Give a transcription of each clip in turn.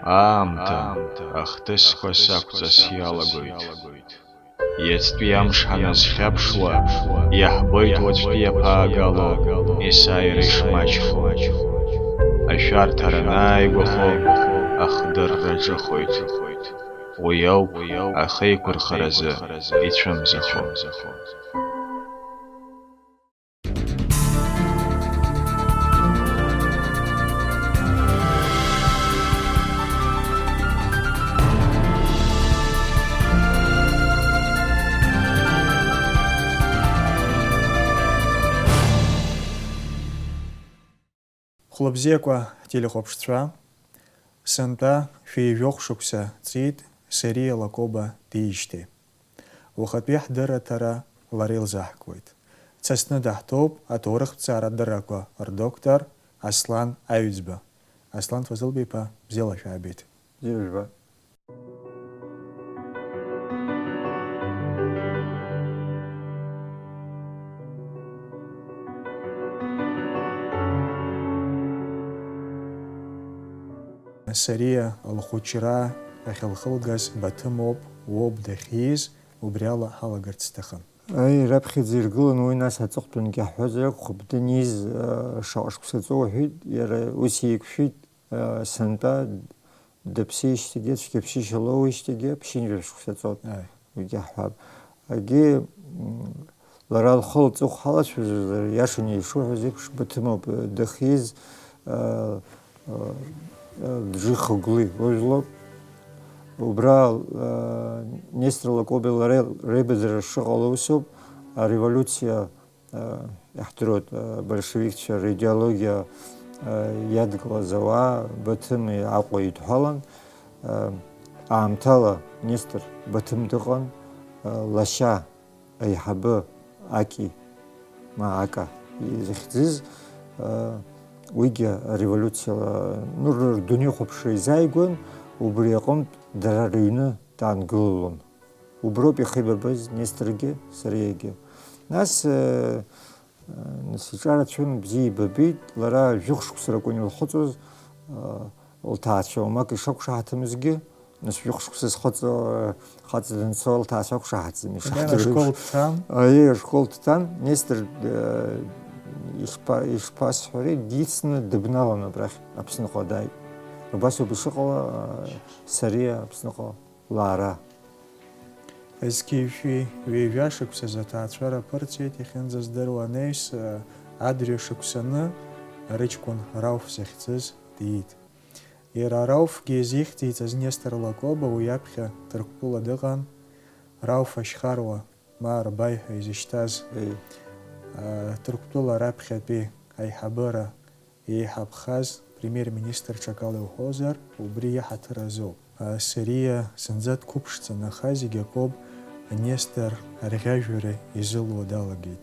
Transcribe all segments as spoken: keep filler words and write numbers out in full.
Аамҭа ахҭысқәа сақәҵас иалагоит. Иацтәи амш ҳаназхьаԥшуа, иаҳбоит уаҵәтәи аԥаагало есааира ишмаҷхо. Ашәарҭара анааигәахо, ахдырра ҿыхоит. Уи ауп ахеиқәырхаразы ицәымзахо. Хәлыбзиақәа ҳтелехәаԥшцәа, сынтәа шәи жәохә шықәса ҵит Сариа Лакоба диижьҭеи. Уахатәи ҳдырраҭара лара илзаҳкуеит. Дсасны даҳҭоуп аҭоурыхҭҵаара адыррақәа рдоктор Аслан Аҩӡба. Аслан Фазылбеиԥа, бзиала шәаабеит. Бзиа жәба. Сариа лхәыҷра ахьылхылгаз Баҭымоуп, уоуп дахьиз, убри ала ҳалагарц сҭахын. Аи, раԥхьаӡа иргылан уи, нас аҵыхәтәангьы ҳҳәозар акәхап, даниз, э, шаҟа шықәса ҵоу уҳәеит, иара ус еиқәшәеит, э, сынтәа дыԥсижьҭеигьы, цәгьаԥсышьа лоуижьҭеигьы ԥшьынҩажәа шықәса ҵоуп. Аи. Уигьы ҳҳәап. Егьи, м, лара лхы лҵыхәа ҳалацәажәозар, иашаны ишуҳәаз еиԥш, Баҭымоуп, э, дахьиз, э, э, э, Бжьыхәыгәли ужәлоуп. Убра, э, Нестор Лакоби лареи реибадара шыҟало усоуп, ареволиуциа, э, иаҳдыруеит, э, большевикцәа ридеологиа, э, иадгылаз ауаа Баҭыми Аҟәа идҳәалан, э, аамҭала Нестор Баҭым дыҟан, э, лашьа аиҳабы Аки, ма Ака изыхьӡыз, э, уигьы ареволиуциала, ну, рдунеихәаԥшра изааигәан, убри аҟынтә дара рыҩны даангылалон. Уброуп ихеибабаз Несторгьы Сариагьы. Нас, э, э, нас иҿарацәан, бзиа ибабеит, лара жәохә шықәса ракәын илхыҵуаз, э, лҭаацәа уамак ишақәшаҳаҭымызгьы, нас жәохә шықәса зхыҵуа, хаҵа данцо лҭаацәа ақәшаҳаҭӡам, Убра ишаҳдыруеиԥш. Ашкол дҭан? Аиеи, ашкол дҭан. Нестор, э, ишԥа-, ишԥасҳәари, дицны дыбналон абрахь, Аԥсныҟа дааит. Убас ауп ишыҟала, э, Сариа Аԥсныҟа лаара. Зқьи жәшәи ҩажәа шықәсазы аҭаацәара ԥырҵәеит, иахьынӡаздыруа анаҩс, э, адырҩашықәсаны рыҷкәын Рауф захьӡыз диит. Иара Рауфгьы изихьӡеиҵаз Нестор Лакоба уи аԥхьа Ҭырқәтәыла дыҟан, Рауф Ашьхаруа, ма Арбаи ҳәа изышьҭаз, Еи. а, Ҭырқәтәыла раԥхьатәи аиҳабыра еиҳабхаз премиер-министр ҽакала иуҳәозар, убри иҳаҭыр азоуп. А, Сариа зынӡа дқәыԥшӡан, аха зегь акоуп, Нестор арӷьажәҩара изылуа далагеит.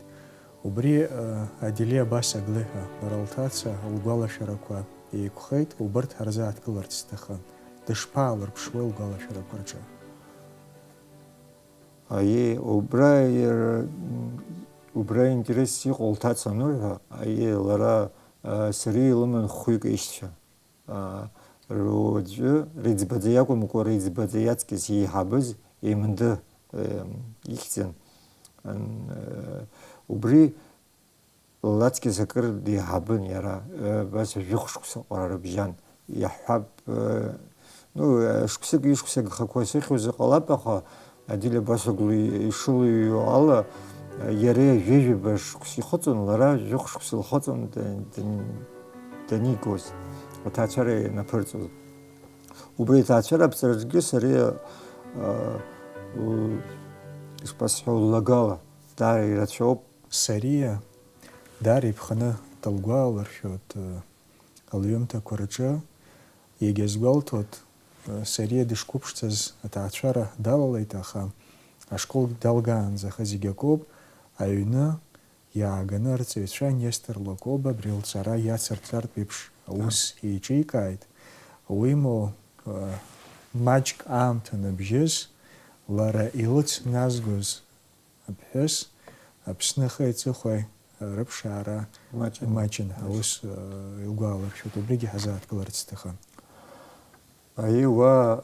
Убри, э, Адели Абасаглы ҳәа лара лҭаца лгәалашәарақәа еиқәхеит, убырҭ ҳарзааҭгыларц сҭахын. Дышԥаалырԥшуеи лгәалашәарақәа рҿы? Аиеи, убра иара, м, убра интересс иҟоу лҭаца ануҳәа, аиеи, лара, э, Сариа илыман хәҩык аишьцәа. Аа, руаӡәы реиҵбаӡа иакәымкәа, реиҵбаӡа иаҵкыс еиҳабыз еимынды, э, ихьӡын. Ан-, э, убри лаҵкыс акыр деиҳабын иара, э, абас жәохә шықәса ҟара рыбжьан. Иаҳҳәап, э, ну, э, шықәсык, ҩышықәса агхақәа сыхьуазар ҟалап, аха Адели Абасаглы ишылыҩуа ала, иара ҩажәаба шықәса ихыҵуан, лара жәохә шықәса лхыҵуан да-, да-, данигоз, аҭаацәара ианаԥырҵоз. Убри аҭаацәара аԥҵараҿгьы Сариа, а, у-, ишԥасҳәо, ллагала даара ирацәоуп. Сариа даара иԥханы дылгәаларшәоит, а, лҩымҭақәа рҿы, егьа сгәалҭоит, Сариа дышқәыԥшӡаз аҭаацәара далалеит, аха ашкол далгаанӡа аха зегь акоуп, аҩны иааганы арҵаҩцәа Нестор Лакоба абри лҵара иацырҵартә еиԥш аус еиҿикааит. Уимоу, маҷк аамҭа набжьыс, лара илыцназгоз аԥҳәыс Аԥсны ахи аҵыхәеи рыԥшаара Маҷын. Маҷын ҳәа ус, э, илгәаларшәоит, убригьы ҳазааҭгыларц сҭахын. Аиеи, уа,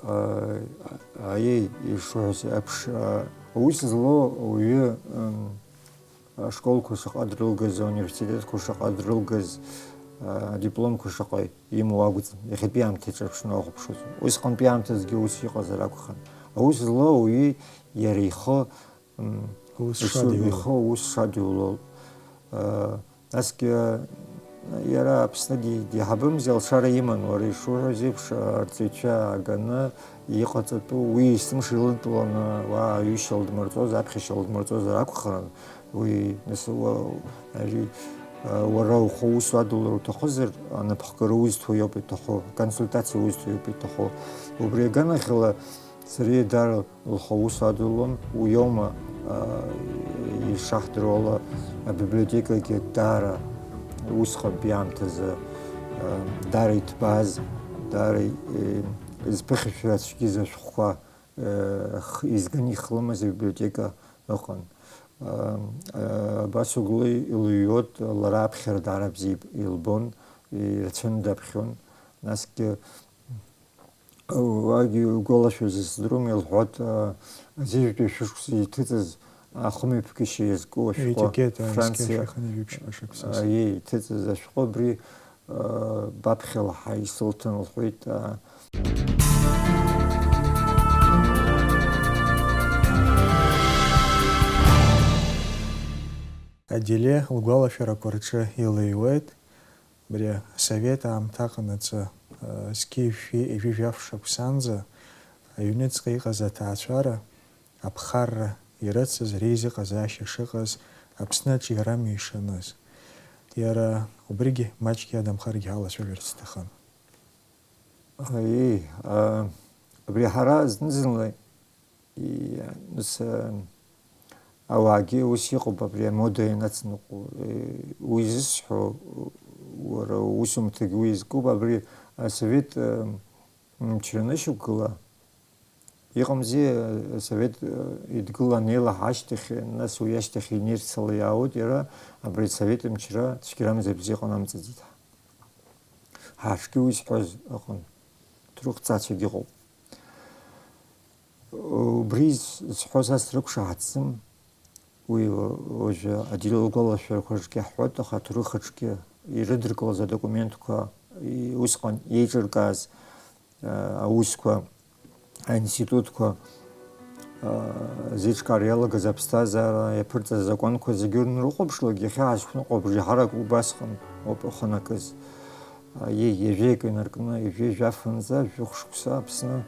аиеи, ишуҳәаз еиԥш, аус злоу ауаҩы ашколқәа шаҟа дрылгаз, ауниверситетқәа шаҟа дрылгаз, адипломқәа шаҟа имоу акәӡам, иахьатәи аамҭа иҿырԥшны уахәаԥшуазар. Усҟантәи аамҭазгьы ус иҟазар акәхон. Аус злоу ауаҩы иара ихы Ус ишыҩ-, шадиуло. Ихы ус шадиуло. Насгьы иара Аԥсны ди-, диҳабымзи, алшара иман, уара ишуҳәаз еиԥш, арҵаҩцәа ааганы иҟаҵатәу, уи есымша илыдтәаланы, уа аҩышьа лдмырҵозар, аԥхьашьа лдмырҵозар акәхарын, уи, нас, уа-, ари, уара ухы ус уадулар уҭахызар, анапхгара узҭо иоуп иҭаху, аконсультациа узҭо иоуп иҭаху. Убри аганахьала, Сариа даара лхы аус адулон, уиоума, аа, ишаҳдыруала, абиблиотекагьы даара усҟантәи аамҭазы, аа, даара иҭбааз, даара, е, изԥыхьашәара цәгьаз ашәҟәқәа, е, х-, изганы ихлымаз абиблиотека ыҟан. Аа, абас угәы илыҩуеит, лара аԥхьара даара бзиа илбон, ирацәаны даԥхьон, насгьы Уагьы угәалашәозар сыздыруам, илҳәоит, а, зежәтәи ашәышықәса иҭыҵыз ахымҩаԥгашьа иазку ашәҟәы. Етикет, а, Франциа, иазкышәа хынҩажәи ԥшьба шықәсаз. А, иеи, иҭыҵыз ашәҟәы абри, а, баԥхьа лаҳа исылҭан, лҳәеит, а. Аделе лгәалашәарақәа рҿы илеиуеит. Абри асовет аамҭа аҟанаҵы, зқьи жәшәи ҩажәи жәаф шықәсанӡа аҩныҵҟа иҟаз аҭаацәара, аԥхарра ирыцыз, реизыҟазаашьа шыҟаз Аԥсны аҿиара амҩа ишаныз. Иара убригьы маҷк иадамхаргьы ҳалацәажәарц сҭахын. Аиеи, а, абри ҳара зны-зынла И-, нас, э, ауаагьы ус иҟоуп, абри амода ианацныҟәо, э, уи зысҳәо, уара усумҭагь уи изкуп, абри асовет, э, мчра анышьақәгыла, иҟамзи, э, асовет, э, идгыла анеилаҳа ашьҭахь, нас уи ашьҭахь инеирцала иаауеит иара, абри асовет мчра цәгьарамза бзиа ҟанамҵаӡеит. Ҳа аҽгьы уи зҳәоз ыҟан. Ҭоурыхҭҵаацәагьы ыҟоуп. Убри з-, зҳәо са срықәшаҳаҭӡам. Уи уажәы Аделе лгәалашәарақәа рҿгьы ҳҳәоит, аха аҭоурых аҿгьы ирыдыркылаз адокументқәа, и-, усҟан еиҿыркааз, а, аусқәа, аинститутқәа, а, зеиҿкаара иалагаз аԥсҭазаара иаԥырҵаз азакәанқәа зегьы унрыхәаԥшлак, иахьа ҳазқәныҟәо абжеиҳарак убасҟан ауп ихы анакыз. Аиеи, ҩажәеик инаркны, ҩажәи жәафынӡа, жәохә шықәса Аԥсны,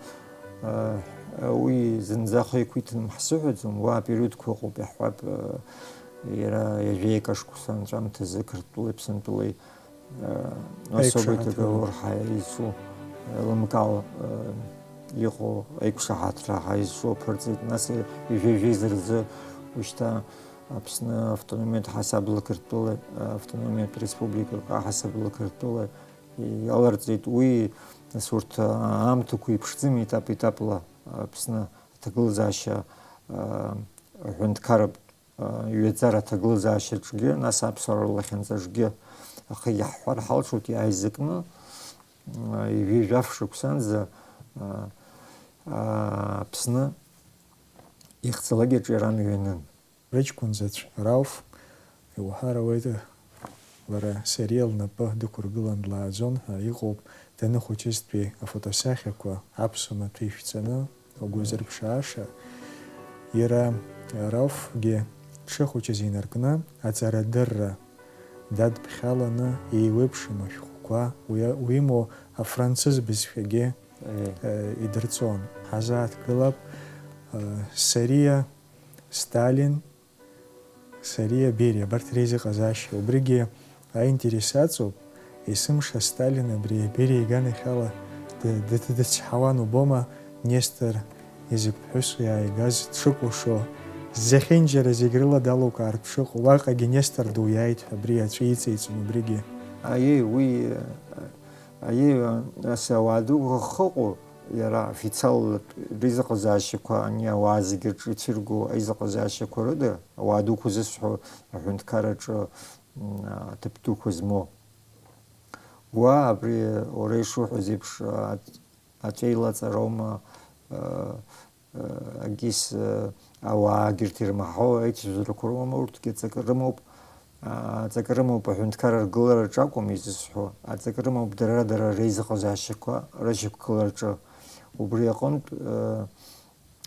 а, уи зынӡа ахы иқәиҭым ҳзыҳәаӡом, уа апериодқәа ыҟоуп, иаҳҳәап, а, иара ҩажәеик ашықәса анҵәамҭазы Қырҭтәылеи Аԥсынтәылеи, а, особый договор ҳәа изҿу, а, еилымкаала, а, иҟоу аиқәшаҳаҭра ҳәа изҿу аԥырҵеит, нас ҩажәи жәеиза рзы ушьҭа Аԥсны автономиатә ҳасабла Қырҭтәыла, автономиатә республикак аҳасабла Қырҭтәыла иаларҵеит. Уи, нас, урҭ аамҭақәа иԥшӡам, етап-етапла Аԥсны аҭагылазаашьа, а, аҳәынҭқарратә, а, ҩаӡара аҭагылазаашьаҿгьы, нас аԥсуаа рлахьынҵаҿгьы ахы иаҳҳәар ҳалшоит, иааизакны, а, ҩажәи жәаф шықәсанӡа, а, а, Аԥсны ихьӡалак иаҿиара амҩа ианын. Рыҷкәын заҵә Рауф, иуҳәар ауеит, лара Сариа лнапы дықәыргылан длааӡон ҳәа иҟоуп даныхәыҷызтәи афотосахьақәа аԥсуа маҭәа ишәҵаны, угәы зырԥшааша. Иара Рауфгьы дшыхәыҷыз инаркны, аҵарадырра дадԥхьаланы, еиуеиԥшым ашәҟәқәа уи-, уимоу афранцыз бызшәагьы, Аиеи. э, идырҵон. Ҳазааҭгылап, э, Сариа, Сталин, Сариа Бериа, абарҭ реизыҟазаашьа. Убригьы аинтерес аҵоуп, есымша Сталин абри Бериа иганахьала д-, д-, дыцҳауан убома, Нестор изакә ԥҳәысу иааигаз дшыкәашо, зехьынџьара зегь рыла далукаартә дшыҟоу, уаҟагьы Нестор ду иааит ҳәа абри аҵәы иҵеиҵон убригьы. Аиеи, уи, аиеи, нас ауаа дуқәа хыҟоу, иара официалтә реизыҟазаашьақәа, ани ауаа зегьы рҿы ицәырго аизыҟазаашьақәа рыда, ауаа дуқәа зысҳәо аҳәынҭқарраҿы, м, аҭыԥ дуқәа змоу. Уа абри уара ишуҳәаз еиԥш, а, аҵәеилаҵароума, акис, ауаагьы ирҭ ирмаҳау аицәажәарақәа роума, урҭгьы ҵакы рымоуп. Ҵакы рымоуп аҳәынҭқарра ргылараҿы акәым изысҳәо, аҵакы рымоуп дара, дара реизыҟазаашьақәа рышьақәгылараҿы. Убри аҟынтә,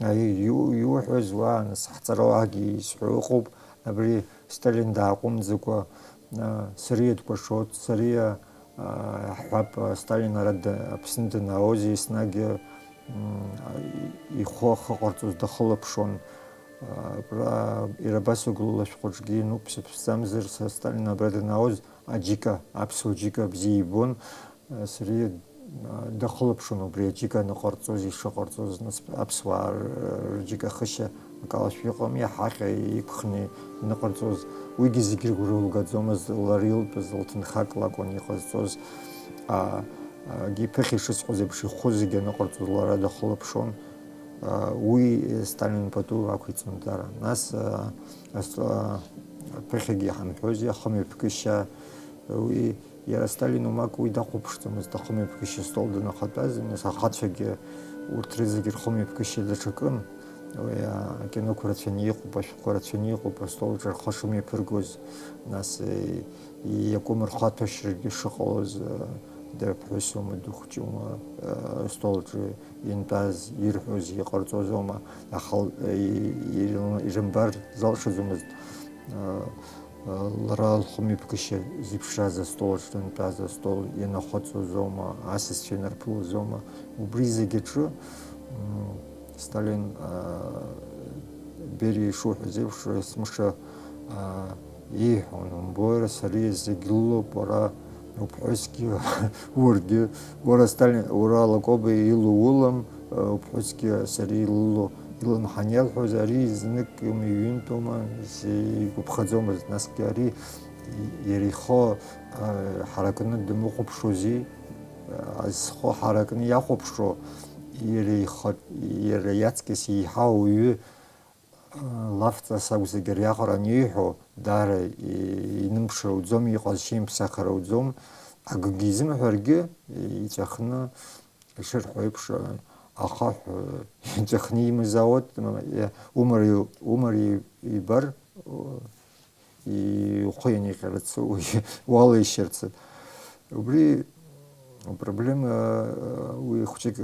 Аиеи, иу-, иуҳәаз уаа, нас, ҳҵарауаагьы изҳәо ыҟоуп, абри Сталин дааҟәымҵӡакәа, а, Сариа дкәашоит, Сариа, а, ҳҳәап, а, Сталин ара д-, Аԥсны данаауаз еснагь, м, а, и-, ихәы ахы ҟарҵоз дахылаԥшуан. А, абра иара абас агәылалашәҟәаҿгьы иануп, сыԥсӡамзар, са Сталин абра данаауаз аџьыка, аԥсуа џьыка бзиа ибон. Сариа дахылаԥшуан убри аџьыка аныҟарҵоз, ишыҟарҵоз, нас аԥсуаа р-, рџьыкахышьа акалашәа иҟами, аҳаҟьа иқәхны иныҟарҵоз, уигьы зегьы ргәра лгаӡомызт, лара илтәыз лҭынхак лакәын иҟазҵоз. А, агьи ԥыхьа ишысҳәоз еиԥш, ихәы зегьы аныҟарҵоз лара дахылаԥшуан. А, уи Сталин пату ақәиҵон дара. Нас, а, ас-, а, ԥыхьагьы иҳамҳәозеи, ахымҩаԥгышьа, уи Иара Сталин умак уи дахәаԥшӡомызт, ахымҩаԥгашьа астол данахатәаз, нас ахацәагьы урҭ рызегьы рхымҩаԥгашьа даҽакын. Уи, а, акиноқәа рацәаны иҟоуп, ашәҟәқәа рацәаны иҟоуп, астол аҿы рхы шымҩаԥыргоз, нас, э, иакәым рхаҭәашьарагьы шыҟалоз, э, дара ԥҳәысума, дыхәҷума, э, астол аҿы иантәаз, ирҳәоз, иҟарҵоз аума, аха, э, и-, ирым-, ирымбар залшаӡомызт. Э, Лара лхымҩаԥгашьа зеиԥшраз астол аҿы дантәаз, астол ианахыҵуазоума, асасцәа инарԥылозоума, убри зегь аҿы, м, Сталин, а, Бериа ишуҳәаз еиԥш, есымша, а, ииҳәон, умбои, Сариа зегь лылоуп, уара уԥҳәысгьы, уаргьы, уара Сталин, уара Лакоба илоу улам, уԥҳәысгьы Сариа илылоу илымҳан иалҳәоз, ари знык ҩынтәума, игәаԥхаӡомызт, насгьы ари иара ихы, а, ҳаракны дымыхәаԥшуази, а, зхы ҳаракны иахәаԥшуа, иара ихы, иара иаҵкыс еиҳа ауаҩы, а, лафҵас акәзаргьы ариаҟара аниҳәо, даара и-, инымԥшыр ауӡом, иҟазшьа имԥсахыр ауӡом, акгьы изымҳәаргьы, иҵәахны, ишырҳәо еиԥш, ахаҳә иҵәахны имаз ауат, умар, умар ибар, ихәы ианиҟьарц, уалишьырц. Убри апроблема, уи хәҷык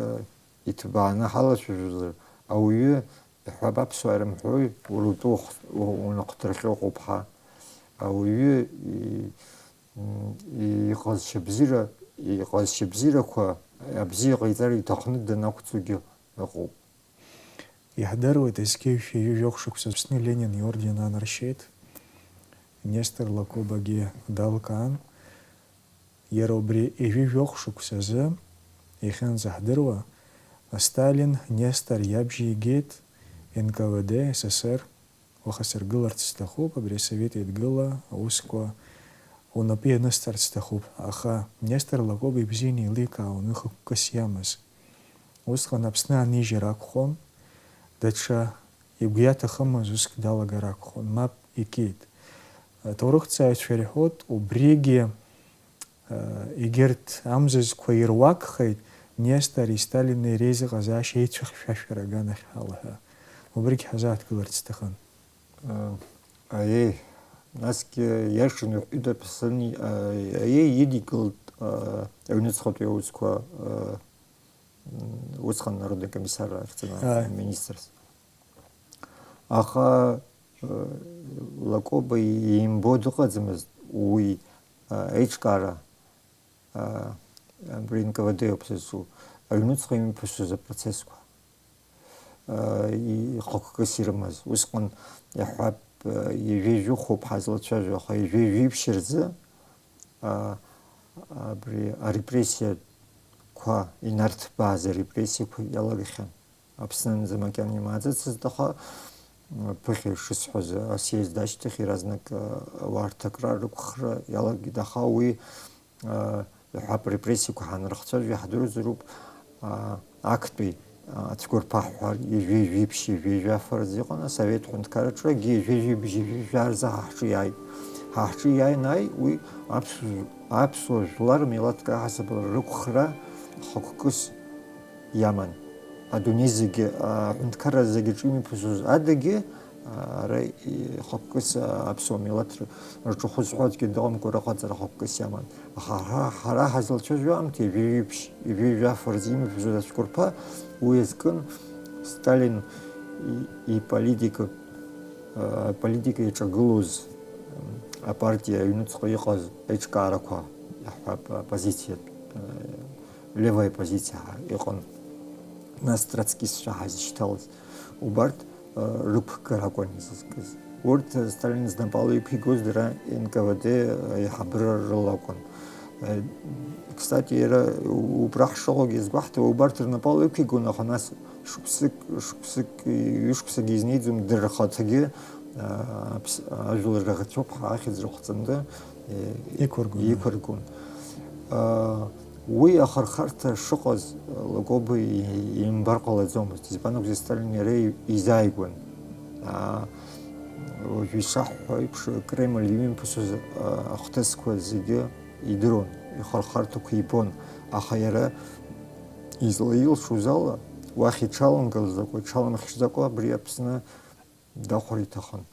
иҭбааны ҳалацәажәозар, ауаҩы, иҳәап, аԥсуаа ирымҳәои, уара утәы ух-, у-, унахәҭарахьы уҟоуп ҳәа. Ауаҩы и-, м, иҟазшьа бзиара, иҟазшьа бзиарақәа, абзиа ҟаиҵар иҭахны данақәҵогьы ыҟоуп. Иаҳдыруеит, зқьи жәшәи ҩажәи жәохә шықәса Аԥсны Ленин иорден анаршьеит. Нестор Лакобагьы далкаан. Иара убри ҩажәи жәохә шықәса азы, иахьынӡаҳдыруа, Сталин Нестор иабжьеигеит Н К В Д С С Р. Уаха сыргыларц сҭахуп, абри Асовет Еидгыла аусқәа унапы ианысҵарц сҭахуп, аха Нестор Лакоба ибзианы еиликаауан уи хықәкыс иамаз. Усҟан Аԥсны анижьыр акәхон, даҽа игәы иаҭахымыз уск далагар акәхон, мап икит. Аҭоурыхҭҵааҩцәа ирҳәоит, убригьы, а, егьырҭ амзызқәа ируакхеит Нестори Сталини реизыҟазаашьа еицәыхьшәашәара аганахьала ҳәа. Убригь ҳазааҭгыларц сҭахын. Аиеи, насгьы иашаны иҳәит Аԥсны, аиеи, идикылт, а, аҩныҵҟатәи аусқәа, а, м, усҟан народный комиссар ахьӡын, ааи, министрс. Аха, а, Лакоба иимбо дыҟаӡамызт уи, а, аиҿкаара. А, абри Н К В Д иоуп сызҿу, аҩнуҵҟа имҩаԥысуаз апроцессқәа, а, и-, хықәкыс ирымаз. Усҟан иаҳҳәап, а, ҩажәи жәохәоуп ҳазлацәажәо, аха ҩажәи жәиԥшь рзы, а, абри арепрессиақәа инарҭбааз арепрессиақәа иалагахьан. Аԥснынӡа макьана имааӡацызт, аха, м, ԥыхьа ишысҳәаз, асиезд ашьҭахь иаразнак, а, ауаа рҭакра рықәхра иалагеит, аха уи, а, иҳәап, репрессиақәа ҳанрыхцәажәо иаҳдыруазароуп, а, актәи, а, ацәқәырԥа ҳҳәар, ҩажәи жәиԥшь, ҩажәи жәаф рзы иҟан асовет ҳәынҭқарраҿы, егьи ҩажәи жәибжь, ҩажәи жәаа рзы ҳа ҳҿы иааит. Ҳа ҳҿы иааин ааи, уи аԥсуа, аԥсуа жәлар милаҭк аҳасабала рықәхра хықәкыс иаман. Адунеи зегьы, аҳәынҭқарра зегьы ҿимҩаԥысуаз адагьы, ара хықәкыс аԥсуа милаҭ рҿахәы зҳәо аӡәгьы дыҟамкәа, рыҟаҵара хықәкыс иаман. Аха ҳара, ҳара ҳазлацәажәо аамҭа ҩажәи жәиԥшь, ҩажәи жәаф рзы имҩаԥысуаз ацәқәырԥа уи иазкын Сталин и-, иполитика, аполитика иаҿагылоз, апартиа аҩныҵҟа иҟаз аиҿкаарақәа, иаҳҳәап, оппозициатә, левая позициа ҳәа иҟан, нас троцкистцәа ҳазышьҭалаз, убарҭ, рықәгара акәын изызкыз. Урҭ Сталин знапала иқәигоз дара Н К В Д аиҳабыра рыла акәын. Кстати, иара убра ҳшыҟоугьы иазгәаҳҭауа, убарҭ рнапала иқәигон, аха нас шықәсык, шықәсык, ҩышықәсагьы изнеиӡом, дара рхаҭагьы, аа, аԥс-, ажәлар раӷацәоуп ҳәа ахьӡ рыхҵаны, э, Иқәыргон. Иқәыргон. Аа, уи ахырхарҭа шыҟаз, Лакоба и-, имбар ҟалаӡомызт. Избан акәзар, Сталин иара и-, изааигәан. Аа, уажә ишаҳҳәо еиԥш, Кремль имҩаԥысуаз, аа, ахҭысқәа зегьы идыруан, ихырхарҭақәа ибон, аха иара излаилшоз ала, уахь иҽалымгалӡакәа, иҽалымхьшӡакәа абри Аԥсны дахәар иҭахын.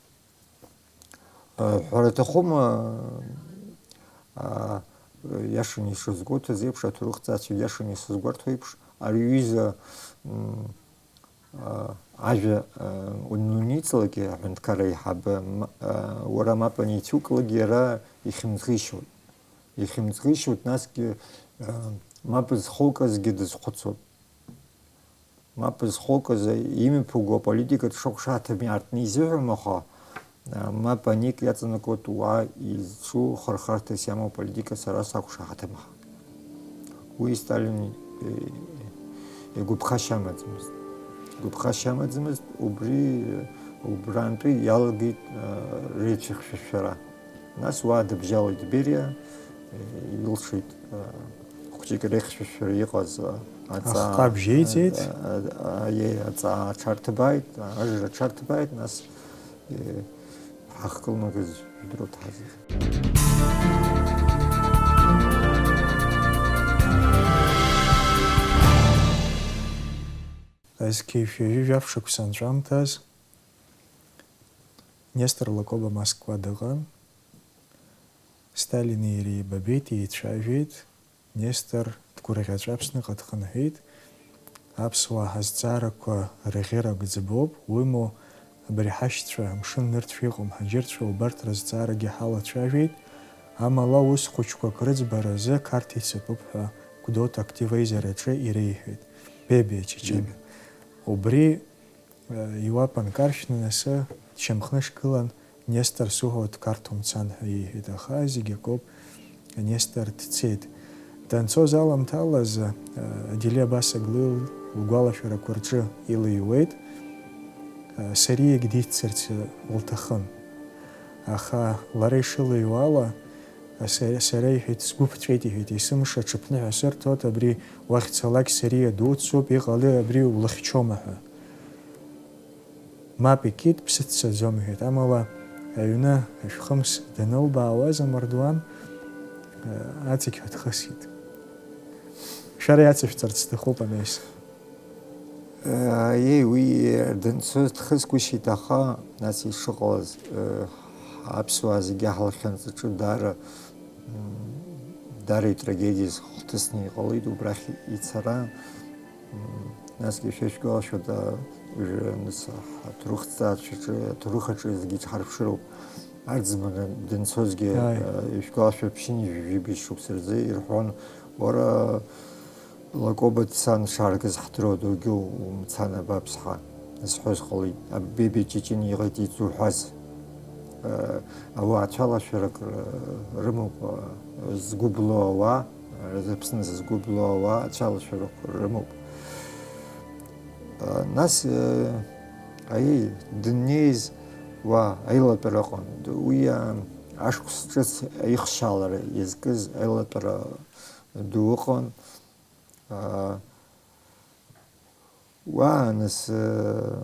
Ҳәара аҭахума, а, иашаны ишазгәоуҭаз еиԥш, аҭоурыхҭҵаацәа иашаны ишазгәарҭо еиԥш, ари аҩыза, м, а, ажәа, а, уаниҵалакгьы, аҳәынҭқарра аиҳабы, м-, а, уара мап аницуклакгьы, иара ихьымӡӷишьоит. Ихьымӡӷишьоит, насгьы, а, мап зхоуказгьы дазхәыцуп. Мап зхоукыз имҩаԥуго аполитика дшақәшаҳаҭым иаартны изыҳәом, аха, а, мап аник иаҵанакуеит уа изҿу хырхарҭас иамоу аполитика сара сақәшаҳаҭым ҳәа. Уи Сталин, э, игәаԥхашьа амаӡамызт. Игәаԥхашьа амаӡамызт, убри, убрантәи иалагеит, э, реицәыхьшәашәара. Нас уа дыбжьалеит Бериа, э, илшеит, э, хәҷык реихьшәашәара иҟаз, э, аҵаа, Ахҟа бжьеиҵеит. Э, э, э, е, аҵаа аҽарҭбааит, ажра аҽарҭбааит, нас, э, ҳахькылнагаз жәдыруа дҳазыхьит. Зқьи жәшәи жәаф шықәса анҵәамҭаз Нестор Лакоба Москва дыҟан. Сталини иареи еибабеит, еицәажәеит. Нестор дгәырӷьаҵәа Аԥсныҟа дхынҳәит. Аԥсуаа ҳазҵаарақәа рӷьырак ӡбоуп, уимоу, абри ҳашьцәа, амшын нырцә иҟоу мҳаџьырцәа, убарҭ рызҵаарагьы ҳалацәажәеит. Амала, ус хәыҷқәак рыӡбаразы Қарҭ ицатәуп ҳәа Гәдоуҭа актив аизараҿы иреиҳәеит Бебиа Чечен. Бебиа. Убри Иуапа нкаршәны, нас, дшьамхнышгылан, Нестор, суҳәоит, Қарҭ умцан ҳәа иеиҳәеит, аха зегь акоуп, Нестор дцеит. Данцоз аламҭалаз, Адели Абасаглы лгәалашәарақәа рҿы илыҩуеит, Сариагь диццарц лҭахын. Аха лара ишылыҩуа ала, Са, сара, иҳәеит, сгәы ԥҵәеит, иҳәеит, есымша аҽыԥныҳәа сырҭоит, абри уахь цалак Сариа дуцуп, иҟалеи абри улыхьчома ҳәа. Мап икит, бсыццаӡом, иҳәеит, амала аҩны ашәхымс данылбаауаз амардуан, э, аҵықьҳәа дхысит. Шәара иацышәҵарц сҭахуп анаҩс. Аиеи, уи данцоз дхысгәышьеит, аха нас ишыҟалаз, э, аԥсуаа зегьы ҳлахьынҵаҿы даара, м, даара итрагедиаз хҭысны иҟалеит убрахь ицара. М, насгьы шәа шәгәалашәоит, а, уажәы нас ҳаҭоурыхҭҵааҩцәаҿы, аҭоурых аҿы зегьы иҿҳарԥшыроуп. Арӡынба данцозгьы, Ааи. э, ишәгәалашәо ԥшьынҩажәи жәибжь шықәса рзы ирҳәон, уара, Лакоба дцан шааргаз ҳдыруада, уигьы умцан, абаԥсҳа, зҳәоз ҟалеит. Абеби Чечен иҟаиҵеит зуҳәаз. Э, ауаа ацәалашәарак, э, рымоуп, э, згәы блоу ауаа, э, Аԥсны зызгәы блоу ауаа ацәалашәарақәа рымоуп. Э, нас, э, аиеи, дыннеиз уа аилатәара ыҟан. Уи, э, ашықәс ҿыц аихшьаалара иазкыз аилатәара ду ыҟан. Аа, уа, нас, э,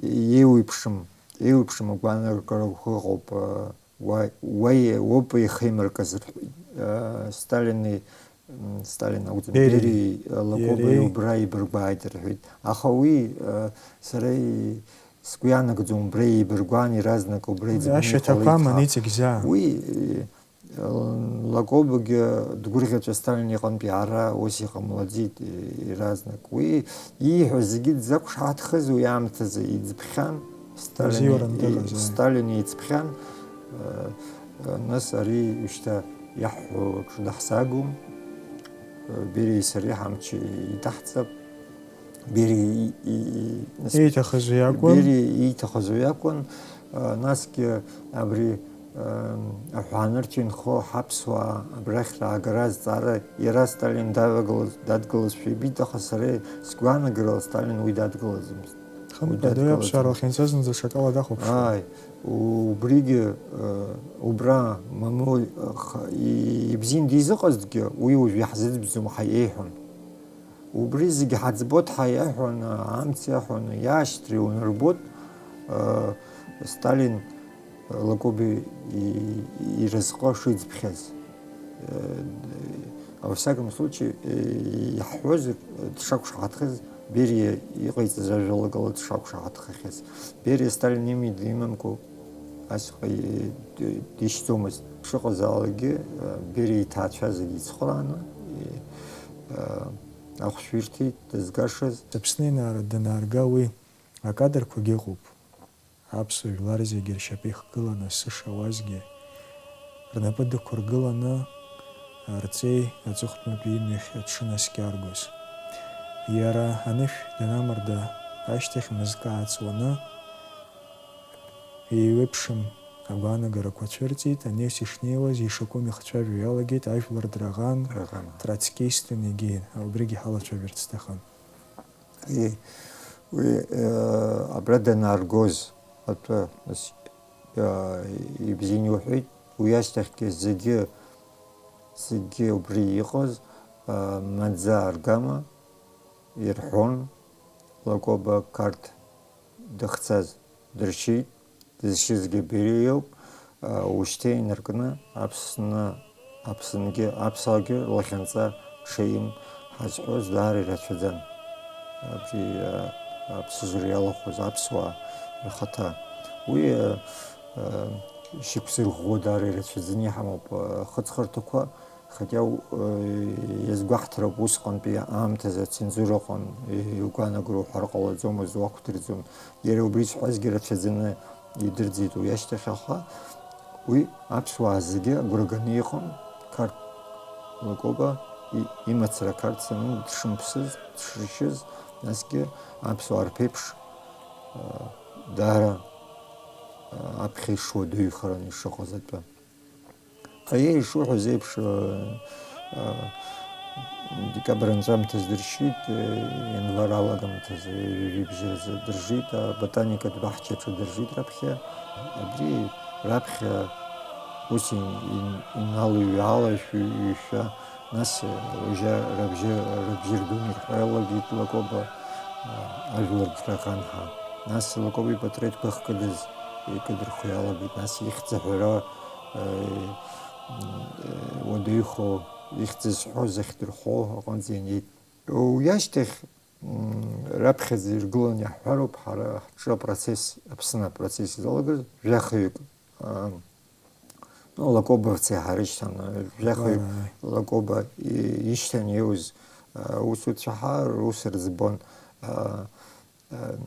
еиуеиԥшым, еиуеиԥшым агәаанагарақәа ыҟоуп, э, уа, уа е-, уоуп еихеимыркыз, рҳәеит. Э, Сталини Сталин акәӡам, Бериеи Бериеи, э, Лакоба иареи. Убра еибаргәааит рҳәеит. Аха уи, э, сара и-, сгәы иаанагӡом, убра еибаргәаан, иаразнак убра Уи иӡбаны ашьаҭақәа иҟалеит аман ҳәа. Иҵегь заа. Уи, э, Лакобагьы дгәырӷьаҵәа Сталин иҟынтәи ара ус иҟамлаӡеит, э, иаразнак. Уи ииҳәо зегьы дзақәшаҳаҭхаз уи аамҭазы иӡбхьан, Сталин Бзиоуран и-, дыҟазааит. Сталин иӡбхьан, э, э, нас ари шьҭа иаҳҳәо аҽы даҳзаагом. Бериеи сареи ҳамч иҭаҳҵап. Бериа и-, и-, и-, нас Ииҭахыз уи акәын. Бериа ииҭахыз уи акәын. А, насгьы абри, ам, аҳәаанырцә инхо ҳаԥсуаа абрахь раагара азҵаара иара Сталин давагылаз, дадгылазшәа ибеит, аха сара сгәаанагарала Сталин уи дадгылаӡомызт. Уи Хымԥада, уи дадгылаӡомызт. Аԥсшьара лахьынҵазынӡа шакала дахәаԥшуан. Ааи, убригьы, э, убра Мамоу, э, х-, и-, ибзиан дизыҟазҭгьы, уи уажә иаҳзыӡбӡом ҳәа иеиҳәон. Убри зегь ҳаӡбот ҳәа иаҳәон, амц иаҳәон, иашьҭра иунарбот, э, Сталин, э, Лакоби и-, иразҟы шиӡбхьаз. Э, во всяком случае, э, иаҳҳәозар, дшақәшаҳаҭхаз Бериа иҟаиҵаз ажәалагала дшақәшаҳаҭхахьаз. Бериа Сталин имида имамкәа асҟа и-, д-, дишьӡомызт. Дшыҟазаалакгьы, э, Бериа иҭаацәа зегьы ицхырааны, и-, э, ахәшә ирҭеит дызгашаз. Аԥсны инаара данаарга уи акадрқәагьы ыҟоуп. Аԥсуа жәлар зегьы ршьапы ихгыланы сышауазгьы, рнапы дықәыргыланы, арҵеи аҵыхәтәантәи имҩахь аҽынаскьаргоз. Иара анышә данамарда ашьҭахь мызкы ааҵуаны, еиуеиԥшым агәаанагарақәа цәырҵит, анес ишнеиуаз ишакәым ихцәажәо иалагеит, ажәлар драӷан, Драӷан. Троцкистын егьин, убригьы ҳалацәажәарц сҭахын. Уи, уи, э, абра данааргоз атәы, нас, э, ибзианы иуҳәеит, уи ашьҭахьгьы зегьы, зегьы убри иҟаз, э, маӡа аргама ирҳәон, Лакоба Қарҭ дыхцаз дыршьит, дызшьызгьы Бериа иоуп, а, ушьҭа инаркны Аԥсны, Аԥсынгьы, аԥсуаагьы лахьынҵа ҽеим ҳазҳәоз даара ирацәаӡан. Абри, а, аԥсыжра иалахәыз аԥсуаа рхаҭа. Уи, а, а, шьақәзырӷәӷәо даара ирацәаӡаны иҳамоуп, а, ахыҵхырҭақәа. Хотя, э, иазгәаҳҭароуп, усҟантәи аамҭазы ацензура ыҟан, и-, иугәаанагар уҳәар ҟалаӡомызт, уақәдырӡом. Иара убри зҳәазгьы рацәаӡаны идырӡит уи ашьҭахь, аха уи аԥсуаа зегьы агәра ганы иҟан, Қарҭ Лакоба и-, имацара Қарҭ санын дшымԥсыз, дшыршьыз, насгьы аԥсуаа рԥеиԥш, э, даара, э, аԥхьа ишуадаҩхараны ишыҟаз атәы. Аиеи, ишуҳәаз еиԥш, э, э, декабр анҵәамҭаз дыршьит, э, ианвар алагамҭазы, ҩажәи бжьы рзы дыржит, аботаникатә баҳчаҿы дыржит раԥхьа. Абри раԥхьа ус ин-, ин-, иналыҩ-аалашәа, ҩышәа, нас, э, уажәы рыбжьы, рыбжьы рдун ирҳәо иалагеит Лакоба, э, ажәлар драӷан ҳәа. Нас Лакоба ипатреҭқәа ахькыдыз, икыдырхуа иалагеит, нас ихьӡ аҳәара, э, уадаҩхо, ихьӡ зҳәоз ахьдырхәо аҟынӡа ианеит. Уи ашьҭахь, м, раԥхьаӡа иргыланы иаҳҳәароуп, ҳара ҳҿы апроцесс, Аԥсны апроцесс изалагаз жәахаҩык, а, ну, Лакобовцәа иҳарышьҭан, жәахаҩык Ара. Лакоба и-, ишьҭан иоуз, а, усуцәа ҳәа рус рыӡбон, а, а,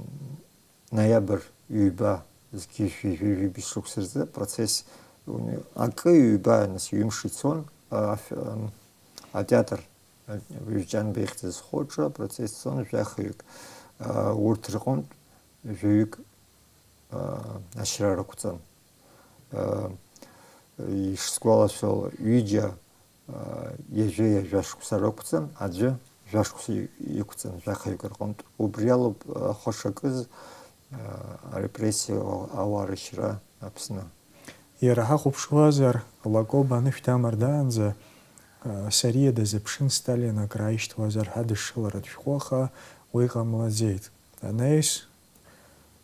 ноиабр ҩба, зқьи жәшәи жәаҩа шықәса рзы апроцесс, акы ҩба, нас ҩымш ицон, а, аф-, ам, атеатр, а, Џьанба ихьӡ зху аҿы апроцесс цон жәахаҩык. А, урҭ рҟынтә жәаҩык, а, ашьра рықәҵан. А, ишсгәалашәало, ҩыџьа ҩажәи ҩажәа шықәса рықәҵан, аӡәы жәа шықәса иқәҵан, жәахаҩык рҟынтә. Убри алоуп, э, хәашакыз, э, арепрессиа ауаа рышьра Аԥсны. Иара ҳахәаԥшуазар, Лакоба анышә дамардаанӡа, э, Сариа дазыԥшын, Сталин акраишьҭуазар ҳәа дышшыларатә шәҟәы, аха уи ҟамлаӡеит. Анаҩс,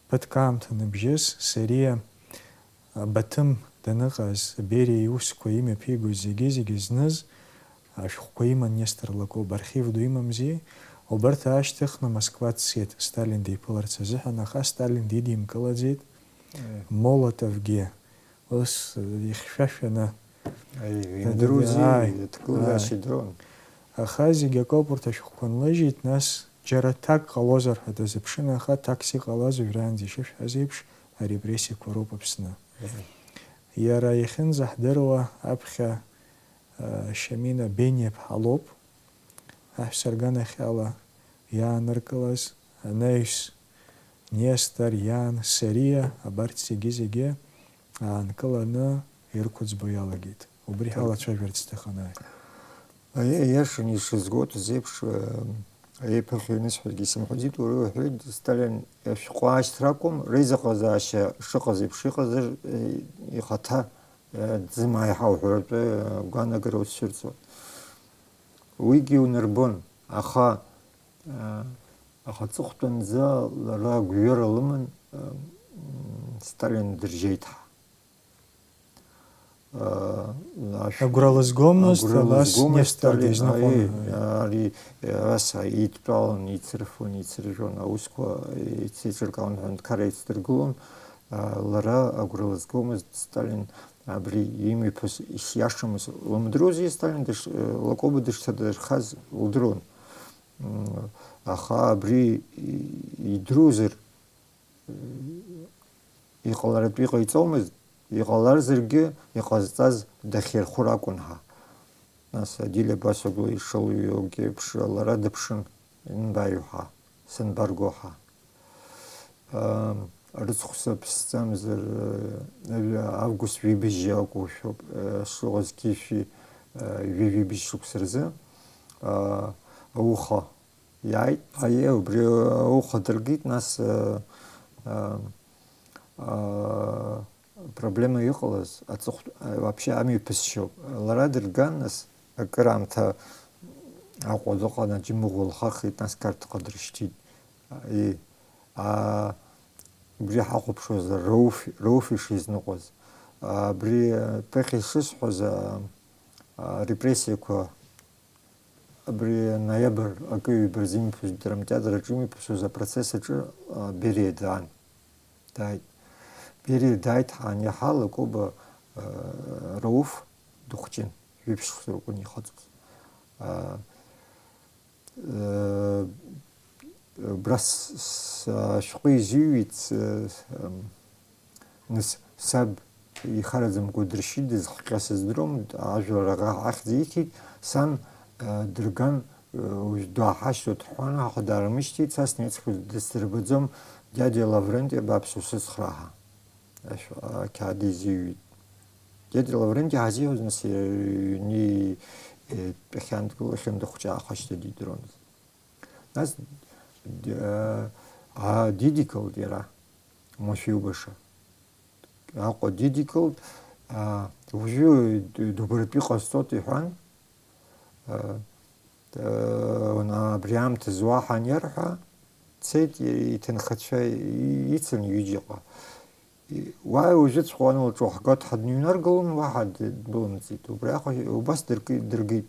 ԥыҭк аамҭа ныбжьыс, Сариа Баҭым даныҟаз, Бериа иусқәа имҩаԥигоз зегьы-зегьы зныз, ашәҟәқәа иман Нестор Лакоба, архив ду имамзи, убарҭ аашьҭыхны Москва дцеит, Сталин диԥыларц азыҳәан, аха Сталин дидимкылаӡеит. Э. Молотовгьы ус ихьшәашәаны. Аи, имдыруази, ааи, дгылгашьа ааи. Идыруан. Аха зегь акоуп, урҭ ашәҟәқәа нлыжьит, нас џьара ҭак ҟалозар ҳәа дазыԥшын, аха ҭакс иҟалаз уажәраанӡа ишышәҳәаз еиԥш арепрессиақәа роуп Аԥсны. Э. Иара иахьынӡаҳдыруа аԥхьа, а, Шьамина Бениаԥҳа лоуп. Аҳәса рганахьала иааныркылаз анаҩс Нестор, Иан, Сариа, абарҭ зегьы-зегьы аанкыланы ирқәыӡбо иалагеит. Убри ҳалацәажәарц сҭахын, ааи. Аиеи, иашаны ишызгәоуҭаз еиԥш, э, еиԥыхьа ианысҳәогьы сымҳәаӡеит, уара уҳәеит, Сталин ашәҟәы ашьҭра акәым, реизыҟазаашьа шыҟаз еиԥш иҟазар, э, ихаҭа, э, дзымааи ҳәа уҳәаратәы, э, гәаанагара уцәырҵуан. Уигьы унарбон, аха, э, аха аҵыхәтәанӡа лара агәҩара лыман, э, м, Сталин дыржьеит ҳәа. Агәра лызгомызт, агәра лас лызгомызт, Нестор ари, дизныҟәон. Ари, ари, ас идтәалан, ицырфон, ицыржәон, аусқәа ицеиҿыркаауан, ҳәынҭқарра ицдыргылон. Лара агәра лызгомызт, Сталин абри имҩаԥыс ишиашамыз лымдыруази, Сталин дыш-, Лакоба дышҭадырхаз лдыруан. Аха абри идыруазар, иҟаларатәы иҟаиҵомызт, иҟаларзаргьы, иҟазҵаз дахьирхәыр акәын ҳәа. Нас Адиль Абасоглу ишылҩуагь еиԥш, лара дыԥшын, ианбаҩу ҳәа, санбарго ҳәа. Рыцхәса ԥсӡамзар, август ҩыбжьы акәушәоуп, шыҟаз қьышәи ҩажәи быжь шықәса рзы ауха иааит. Аиеи, убри ауха дыркит, нас, э, э, э, проблема иҟалаз, аҵыхә-, э, вообще амҩаԥысшьоуп. Лара дырган, нас, акыраамҭа Аҟәа дыҟан, аџьмыӷәа лхахеит, нас Қарҭҟа дрышьҭит. И, а, убри ҳахәаԥшуазар, Рауф, Рауф ишизныҟәаз. Абри, э, ԥыхьа ишысҳәаз, а, а, репрессиақәа Абри ноиабр акы-ҩба рзы имҩаԥысуаз, драмтеатр аҿы имҩаԥысуаз апроцесс аҿы, а, Бериа даан. Дааит. Бериа дааит, ҳаниаҳа, Лакоба, а, Рауф дыхәҷын, жәиԥшь шықәса ракәын ихыҵуаз. А, э, Убра с-, с-, ашәҟәы изыҩит, с-, м, нас саб ихараӡамкәа дыршьит, дызхҟьа сыздыруам, ажәлар аӷа ахьӡ ииҭеит, сан, э, дырган, э, уажә дааҳашьҭуеит ҳҳәан, аха даармышьҭит, са снеицхыҵ дысдырбаӡом, дядя Лавренти абааԥс усыцхраа ҳәа. Ашә-, ақьаад изыҩит. Дядя Лавренти ҳазиҳәоз, нас, э, иҩны, э, дтәахьан, дгылахьан, дыхәҷаахашьҭа дидыруамызт. Нас, д-, а, а, дидикылт иара, Мофиубаша. Аҟәа дидикылт, а, уажәы д-, дубратәы иҟасҵоит иҳәан, а, д-, а, абри аамҭазы уаҳа аниарҳәа, дцеит и-, иҭынхацәа и-, ицын ҩыџьаҟа. Уааи, уажәыҵәҟьа уанылҿоуҳгоит ҳәа дныҩнаргылон, уаҳа д-, дбылымҵит. Убри аҟара убас дырки-, дыргеит.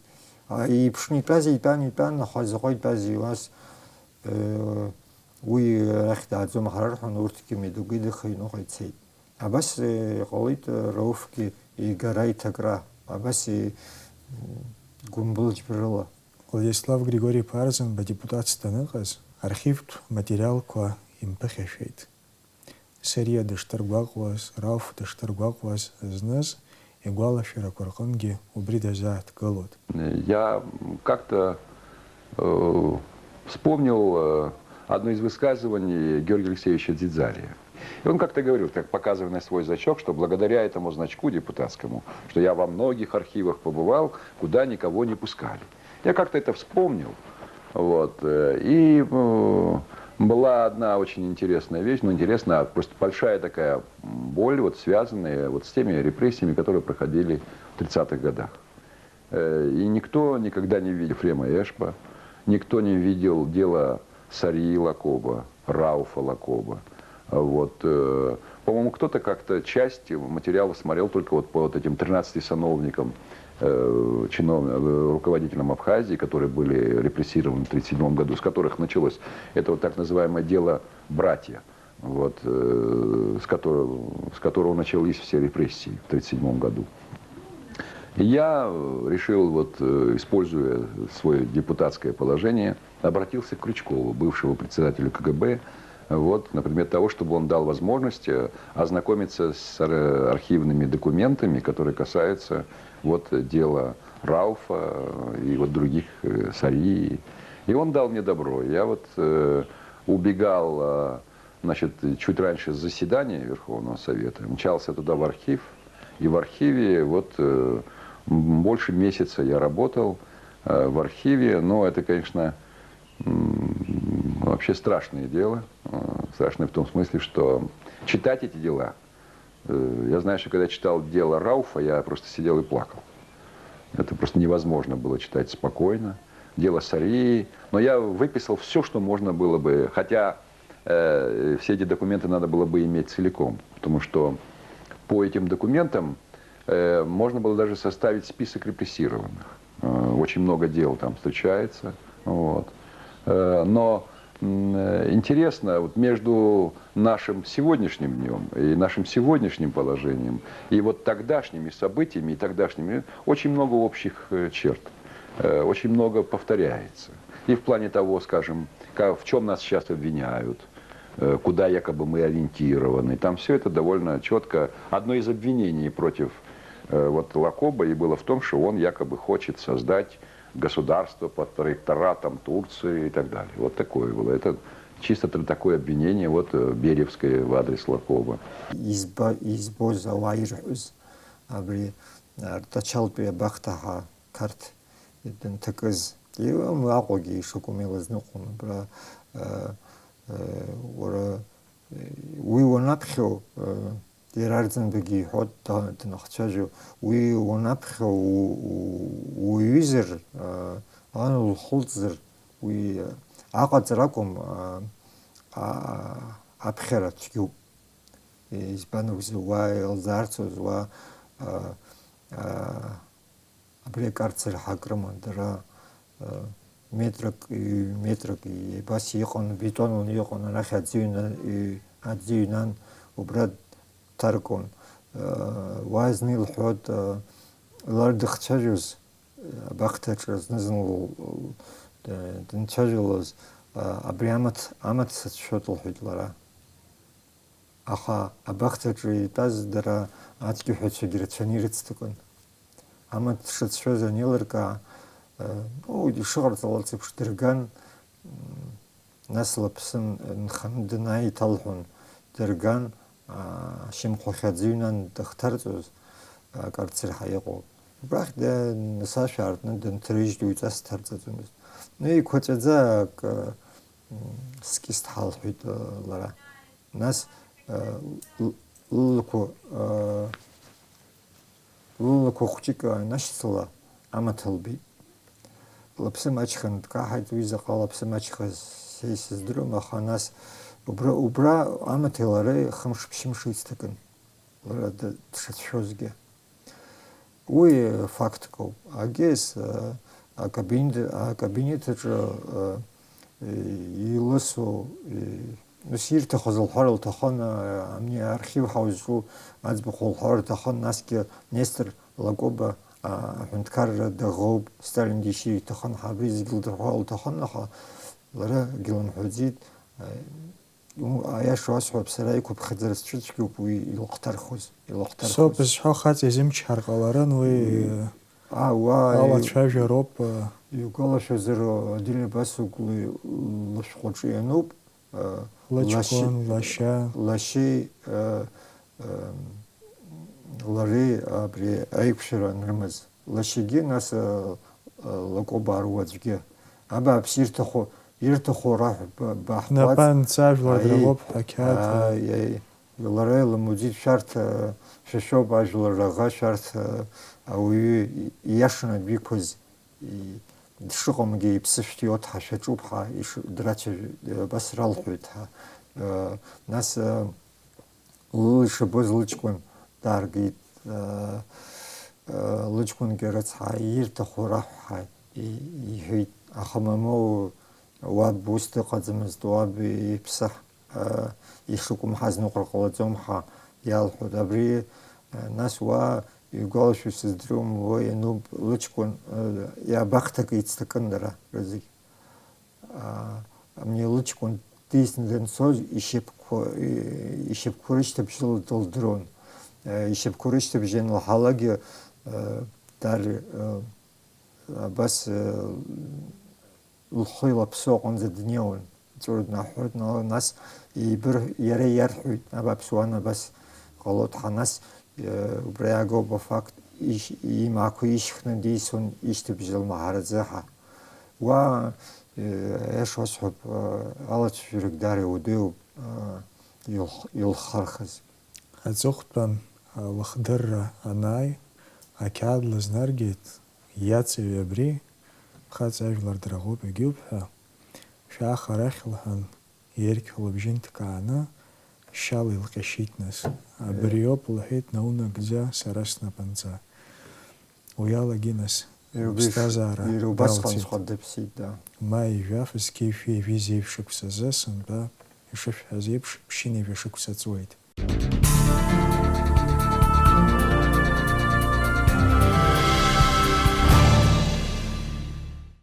А, иԥшны итәаз итәан, итәан, аха заҟа итәази, ас, э, уи арахь дааӡом ҳара рҳәон, урҭгьы Медугидахеи ныҟәа ицеит. Абас, э, иҟалеит, э, Рауфгьы игара иҭакра, абас и-, м, гәымбылџьбарыла. Владислав Григори-иԥа Арӡынба депутатс даныҟаз, архивтә материалқәа имԥыхьашәеит. Сариа дышҭаргәаҟуаз, Рауф дышҭаргәаҟуаз зныз игәалашәарақәа рҟынгьы убри дазааҭгылоит. Я как-то, э, вспомнил, э, одно из высказываний Георгия Алексеевича Дзидзария. И он как-то говорил, так показывая на свой значок, что благодаря этому значку депутатскому, что я во многих архивах побывал, куда никого не пускали. Я как-то это вспомнил. Вот, э, и, э, была одна очень интересная вещь, ну, интересная, а просто большая такая, м, боль, вот, связанная вот с теми репрессиями, которые проходили в тридцатых годах. Э, и никто никогда не видел Ефрема Эшба, никто не видел дело Сарии Лакоба, Рауфа Лакоба. А вот, э, по-моему, кто-то как-то часть материалов смотрел только вот по вот этим тринадцати сановникам, э, чинов-, э, руководителям Абхазии, которые были репрессированы в тридцать седьмом году, с которых началось это вот так называемое дело «Братья», вот, э, с которого, с которого начались все репрессии в тридцать седьмом году. И я, э, решил, вот, э, используя свое депутатское положение, обратился к Крючкову, бывшему председателю КГБ, вот, на предмет того, чтобы он дал возможность, э, ознакомиться с ар-, архивными документами, которые касаются вот дела Рауфа и вот других, э, Сарии. И он дал мне добро. Я вот, э, убегал, э, значит, чуть раньше заседания Верховного Совета, мчался туда в архив, и в архиве вот, э, м, больше месяца я работал, э, в архиве, но это, конечно, м, вообще страшное дело, э, страшное в том смысле, что читать эти дела, э, я знаю, что когда читал дело Рауфа, я просто сидел и плакал. Это просто невозможно было читать спокойно. Дело Сарии. Но я выписал всё, что можно было бы, хотя, э, все эти документы надо было бы иметь целиком, потому что по этим документам, э, можно было даже составить список репрессированных. Э, очень много дел там встречается. Вот. Э, но, м, э, интересно, вот между нашим сегодняшним днём и нашим сегодняшним положением, и вот тогдашними событиями, и тогдашними, очень много общих, э, черт, э, очень много повторяется. И в плане того, скажем, ка-, в чём нас сейчас обвиняют, э, куда якобы мы ориентированы, там всё это довольно чётко. Одно из обвинений против, э, вот Лакоба и было в том, что он якобы хочет создать государство под протекторатом Турции и так далее. Вот такое было. Это чисто тр-, такое обвинение, вот, э, бериевское в адрес Лакоба. Изба-, избоз ауаа ирҳәоз абри, а, Рҭачалтәи абахҭа ҳа Қарҭ данҭакыз. Иуам Аҟәагьы ишакәым илазныҟәон абра, а, а, уара, уи уанаԥхьо, а, Иара Арӡынбагьы иҳәоит, да-, данахцәажәо, уи уанаԥхьо у-, у-, уҩызар, а, ан улхылҵзар, уи аҟаҵара акәым, а, а, аԥхьара цәгьоуп. Избан акәзар, уа илзаарцоз, уа, а, а, Абри акарцер ҳак рыман дара, э, метрак, ҩ-, метрак, и-, абас иҟан, бетонла иҟан, арахь аӡы ҩна-, ҩ-, аӡы ҩнан, убра дҭаркуан. Э, уа зны илҳәоит, э, лара дыхцәажәоз, э, абахҭаҿы зны-зынла л-, л-, д-, данцәажәалоз, э, абри амаҭ, амаҭ сацәшәоит, лҳәеит лара. Аха абахҭаҿы итәаз дара ацәгьаҳәацәагьы рацәаны ирыцҭакын. Амаҭ дшыцәшәоз анеилыркаа, э, ну, ишыҟарҵалац еиԥш дырган, м, нас лыԥсы н-, нханы данааиҭалҳәон, дырган, а, ашьамхәахь аӡы ҩнан дахҭарҵоз, акарцер ҳа иҟоу. Убрахь да-, нас ашә аартны дынҭрыжьит, уаҩҵас дҭарҵаӡомызт. Ну, еиқәаҵәаӡа акы, м, скист ҳалҳәеит, э, лара. Нас, э, л-, лылақәа, э, лылақәа хәҷык анашьцыла, амаҭ лбеит. Лыԥсы маҷханы дкаҳаит, уи заҟа лыԥсы маҷхаз са исыздыруам, аха нас убра, убра амаҭи лареи хымш-ԥшьымш еицҭакын, лара д-, дшацәшәозгьы. Уи фактк ауп. Агес, а, акабинет, акабинет аҿы, а, илысу, и-, ус ирҭахыз лҳәар лҭахын, а, ани архив ҳәа узҿу аӡбахә лҳәар лҭахын, насгьы Нестор Лакоба, а, аҳәынҭқарра даӷоуп, Сталин дишьыр иҭахын ҳәа абри зегьы лдырҳәар лҭахын, аха лара акгьы лымҳәаӡеит. А, Ну, аиаша уасҳәап, сара иқәыԥхьаӡара сцәыцәгьоуп уи илахәҭархоз, илахәҭархоз. Соуп зҳәо хаҵа изымчҳар ҟаларын уи, Уи, э, а, уа, алацәажәароуп, э. Иугәалашәозар, Адил Абасоглу лышәҟәаҿы иануп, э, Лыҷкәын, лашьа-, лашьа. Лашьеи, э, э, лареи абри аиқәшәара анрымаз. Лашьагьы, нас, э, э, Лакоба руаӡәгьы. Абааԥс, ирҭаху, ирҭаху раҳәа ба-, баҳбац. Напанҵа ажәлар Аи, драӷоуп ҳәа ақьаад. Аи, аи. Лара илымуӡеит, шәарҭ, э, шәа шәоуп ажәлар раӷа, шәарҭ, э, ауаҩы и-, ииашаны дҩықәыз, и-, дшыҟамгьы иԥсы шәҭиуа дҳашәаҿуп ҳәа иш-, драцәажәоит, э, абас ралҳәоит ҳәа. Э, нас, э, лыла ишабоз лыҷкәын дааргеит, э, Лыҷкәынгьы рыцҳа, ирҭаху раҳәҳа, и-, иҳәеит, аха мамоу, уаб ус дыҟаӡамызт, уаб иԥсы, э, ишыкәымҳаз ныҟәар ҟалаӡом ҳәа иалҳәоит. Абри, э, нас уа игәалашәо сыздыруам, уа иануп лыҷкәын, э, иабахҭак ицҭакын дара рызегь. А, абни лыҷкәын дисны данцоз ишьапқәа, и-, ишьапқәа рышьҭыбжьы дылдыруан. Э, ишьапқәа рышьҭыбжьы анлаҳалакгьы, э, дар-, э, абас, э, лхы илаԥсо аҟынӡа днеиуан. Ҵәыуа днаҳәҳәоит, на-, нас ибыр-, иара иарҳәоит, аб аԥсуан абас ҟалоит ҳа, нас, э, убра иаагоуп афакт, ишь-, имаақәа ишьхны дисуан ишьҭыбжь лмаҳараӡа ҳа. Уа, э, аиаша уасҳәап, э, алацәажәарагь даара иуадаҩуп, э, илх-, илхархыз. Аҵыхәтәан, э, лыхдырра анааи, ақьаад лызнаргеит, иаҵаҩ абри, хаҵа ажәлар драӷоуп, егьиуп ҳәа, шәаах арахь, лҳәан, иаргь лыбжьы нҭкааны, шьала илҟьашьит нас. Абриоуп, лҳәеит, наунагӡа сара снапынҵа. Уи алагьы нас иара убас, иԥсҭазаара иара убасҟан далҵит. Схәа дыԥсит, да. Ма ижәаф зқьи жәшәи жәи зеижә шықәсазы сынтәа ишышәҳәаз еиԥш, ԥшьынҩажәа шықәса ҵуеит.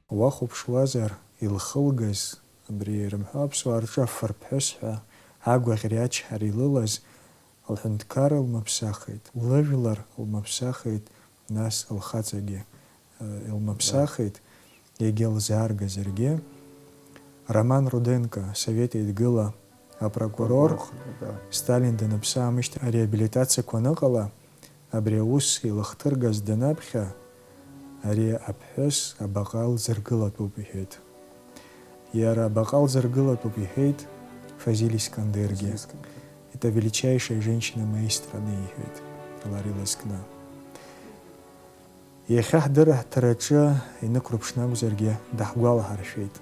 Уахәаԥшуазар, илхылгаз, абри ирымҳәо аԥсуаа рҿы афырԥҳәыс ҳәа агәаӷьреи ачҳареи илылаз, лҳәынҭқарра лмыԥсахит, лыжәлар лмыԥсахит, нас лхаҵагьы, э, илмыԥсахит, егьа лзааргазаргьы. Роман Руденко, Совет Еидгыла апрокурор, Апрокурор, да. Сталин даныԥсы аамышьҭахь ареабилитациақәа аныҟала, абри аус илыхҭыргаз данаԥхьа, ари аԥҳәыс абаҟа лзыргылатәуп иҳәеит. Иара абаҟа лзыргылатәуп иҳәеит Фазиль Искандергьы. Фазиль Искандер. Это величайшая женщина моей страны, иҳәеит, лара илызкны. Иахьа ҳдырраҭараҿы инықәрыԥшны акәзаргьы, даҳгәалаҳаршәеит.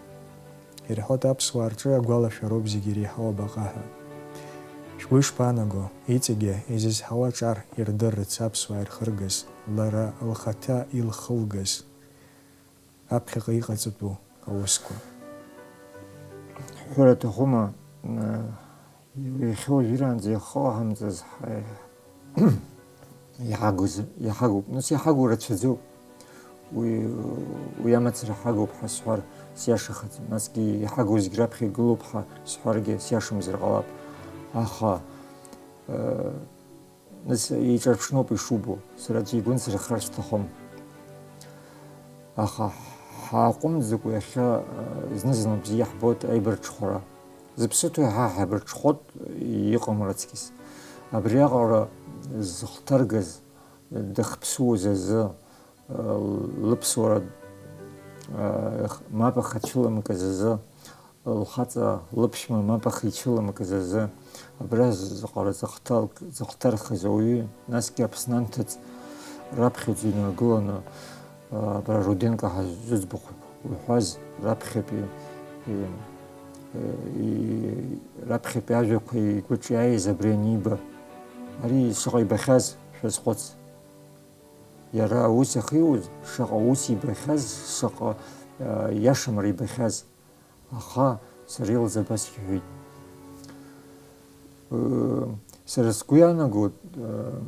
Ирҳәоит, аԥсуаа рҿы агәалашәароуп зегьы иреиҳау абаҟа ҳәа. Шәгәы ишԥаанаго, иҵегьы изызҳауа аҿар ирдырырц аԥсуаа ирхыргаз, лара лхаҭа илхылгаз, аԥхьаҟа иҟаҵатәу аусқәа? Ҳҳәара аҭахума, э, Иахьа уажәраанӡа иахылҳамҵаз ҳа-, иҳагыз, иҳагуп. Нас иҳагу рацәаӡоуп. Уи, уи амацара ҳагуп ҳәа сҳәар сиашахаӡом. Насгьы иҳагу зегь раԥхьа игылоуп ҳәа сҳәаргьы сиашамзар ҟалап. Аха, э, нас еиҿарԥшноуп ишубо. Сара аӡәы игәы нсырхар сҭахым. Аха ҳааҟәымҵӡакәа иахьа, э, зны-зынла бзиа иаҳбоит аибарҽхәара. Зыԥсы ҭоу иаҳа ҳаибарҽхәоит, иҟам раҵкьыс. Абриаҟара зыхҭаргаз, дахьԥсуаз азы, э, лыԥсуара, э, мап ахацәыламкыз азы, лхаҵа лыԥшәма мап ахицәыламкыз азы, абра заҟара зыхҭал-, зыхҭархыз ауаҩы, насгьы Аԥсны анҭыҵ раԥхьаӡа инаргыланы, абра Руденко ҳәа зыӡбахә уҳәаз раԥхьатәи, и-, и-, раԥхьатәи ажәақәа игәаҿ иааиз абри аниба, ари шаҟа ибахьаз шәазхәыц. Иара аус ахьиуз шаҟа ус ибахьаз, шаҟа, а, иашамра ибахьаз. Аха сара илзы абас иҳәеит. Ыы, сара сгәы иаанагоит, ыы,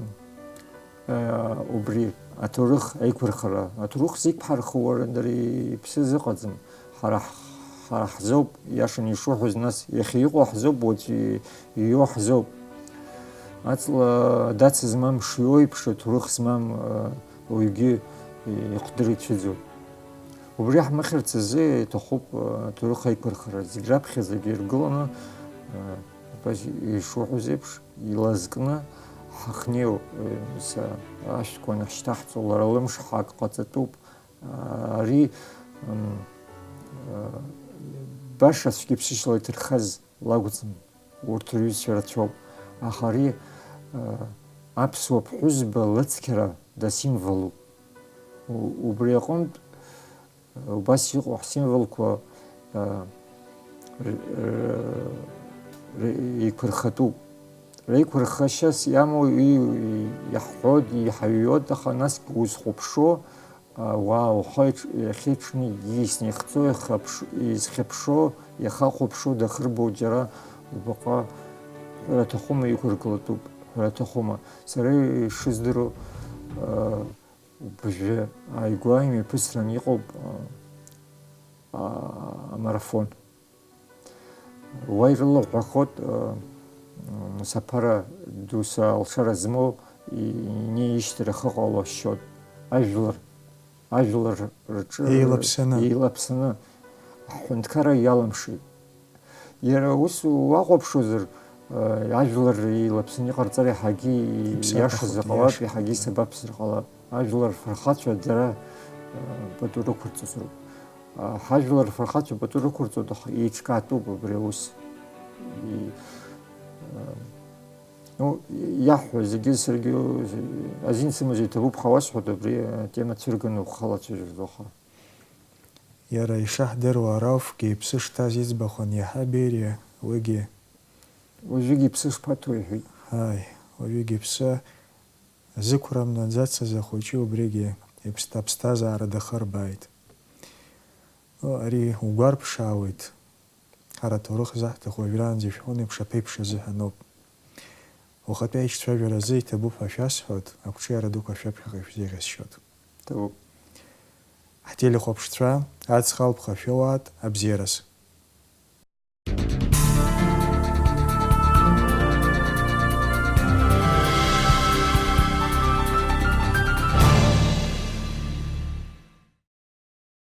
ыы, убри аҭоурых аиқәырхара. Аҭоурых зегь ԥҳархо уара дара иԥсы азыҟаҵам. Ҳара ҳ-, ҳара ҳзоуп, иашаны ишуҳәоз, нас иахьа иҟоу ҳзоуп, уаҵәы ииоу ҳзоуп. Аҵла дац змам шиоу еиԥш, аҭоурых змам, ыы, уаҩгьы иҟәдыр ицәыӡуеит. Убри ҳмыхьырц азы иҭахуп, э, аҭоурых аиқәырхара. Зегь раԥхьаӡагьы иргыланы, э, абас ишуҳәаз еиԥш, илазкны ҳахьнеиу, э, са ашәҭқәа анахьшьҭаҳҵо, лара лымш ҳак ҟаҵатәуп. Ари, м, э, баша цәгьаԥсышьала иҭырхаз лакәӡам. Урҭ рҩызцәа рацәоуп. Аха ари, э, аԥсуа ԥҳәызба лыцқьара дасимволуп. У-, убри аҟынтә, э, убас иҟоу ҳсимволқәа, э, р-, р-, р-, еиқәырхатәуп. Реиқәырхашьас иамоу и-, иаҳҳәоит, иҳаҩуеит, аха насгьы узхәаԥшуа, а, уаа, уаха иҽ-, иахьеиҽны ииасны ихҵоу ихаԥш-, изхьаԥшуа, иахахәаԥшуа дахырбо џьара убаҟа ҳәара аҭахума, иқәыргылатәуп ҳәара аҭахума. Сара ишыздыруа, а, убжа ааигәа имҩаԥысран иҟоуп, а, а, амарафон. Уа ирылыҳәҳәахоит, ы, м, саԥара ду са алшара змоу и-, инеишьҭыр ахы ҟало ашьшьоит. Ажәлар, ажәлар рҿы Еилаԥсаны. Еилаԥсаны. Аҳәынҭқарра иалымшеит. Иара ус уахәаԥшуазар, ы, ажәлар еилаԥсаны иҟарҵар иаҳагьы Иԥсахәахоит, иашазар ҟалап, иаша. Иаҳагьы исабаԥзар ҟалап. Ажәлар рфырхацәа дара, ы, пату рықәырҵозароуп. А, ҳажәлар рфырхацәа пату рықәырҵоит, аха еиҿкаатәуп абри аус. И-, а, ну, иаҳҳәо зегьы саргьы азин сымазар иҭабуп ҳәа уасҳәоит, абри атема цәырганы ухалацәажәоит уаха. Иара ишаҳдыруа, Рауфгьы иԥсы шҭаз иӡбахә аниаҳа Бериа, уигьы Уажәыгь иԥсы шԥаҭоу, иҳәеит. Ааи, уажәыгь иԥсы Зықәра мнаӡацыз ахәыҷы убригьы иԥсҭа-, аԥсҭазаара дахырбааит. Ну, ари угәарԥшаауеит, ҳара аҭоурых заҳҭаху уажәраанӡа ишәҳәон еиԥш аԥеиԥш азыҳәаноуп. Ухатәи аишьцәажәара азы иҭабуп ҳәа шәасҳәоит, ақәҿиара дуқәа шәаԥхьаҟа ишәзеиӷьасшьоит. Ҭабуп. Ҳтелехәаԥшцәа, аҵх алԥха шәоуаат, абзиараз.